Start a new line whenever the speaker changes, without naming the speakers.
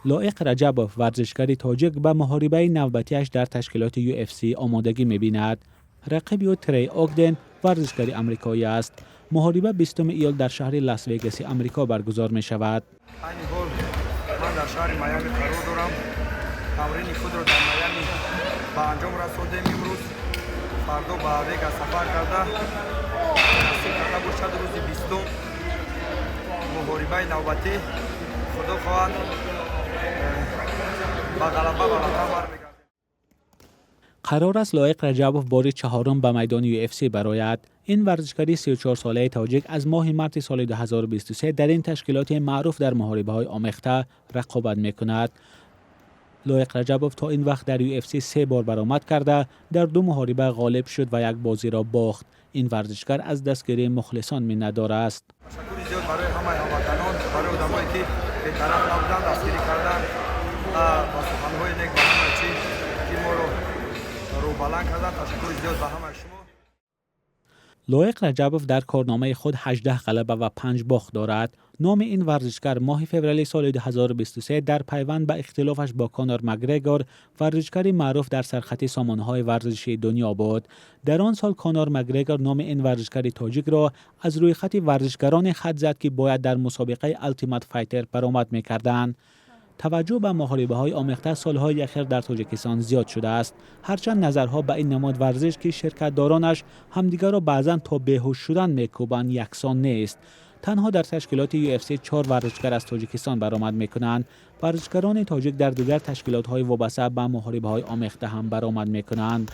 Лоиқ Раҷабов, варзишгари тоҷик, ба муҳорибаи навбатиаш дар ташкилоти UFC омодагӣ мебинад. Рақиби ӯ Трей Огден, варзишгари амрикоӣ аст. Муҳориба 20 июл дар шаҳри Лас-Вегаси Амрико баргузор мешавад.
Айни ҳол ман дар шаҳри Майами қарор дорам. Тамрини худро дар Майами ба анҷом расондем имрӯз. Фардо ба Вегас сафар карда, насиб карда бошад, рӯзи 20-ум муҳорибаи навбатӣ, Худо хоҳад, ба ғалаба ба ватан бармегардем.
Қарор аст Лоиқ Раҷабов бори чаҳорум ба майдони UFC барояд. Ин варзишгари 34-солаи тоҷик аз моҳи марти соли 2023 дар ин ташкилоти маъруф дар муҳорибаҳои омехта рақобат мекунад. Лоиқ Раҷабов то ин вақт дар UFC се бор баромад карда, дар ду муҳориба ғолиб шуд ва як бозиро бохт. Ин варзишгар аз дастгирии мухлисон миннатдор аст.
Ташаккури зиёд барои ҳамаи ҳамватанон, барои одамое, ки бетараф набуданд, дастгирӣ карданд ба суханҳои нек, ба ҳамаи чиз, ки моро рӯбаланд карданд. Ташаккури зиёд ба ҳамаи шумо.
Лоиқ Раҷабов дар корномаи худ 18 ғалаба ва 5 бохт дорад. Номи ин варзишгар моҳи феврали соли 2023 дар пайванд ба ихтилофаш бо Конор Макгрегор, варзишгари маъруф дар сархати сомонаҳои варзишии дунё буд. Дар он сол Конор Макгрегор номи ин варзишгари тоҷикро аз рӯйхати варзишгароне хат зад, ки бояд дар мусобиқаи Ultimate Fighter баромад мекарданд. Таваҷҷӯҳ ба муҳорибаҳои омехта солҳои ахир дар Тоҷикистон зиёд шудааст. Ҳарчанд назарҳо ба ин намуд варзиш, ки ширкатдоронаш ҳамдигарро баъзан то беҳуш шудан мекӯбанд, яксон нест. Танҳо дар ташкилоти UFC чор варзишгар аз Тоҷикистон баромад мекунанд. Варзишгарони тоҷик дар дигар ташкилотҳои вобаста ба муҳорибаҳои омехта ҳам баромад мекунанд.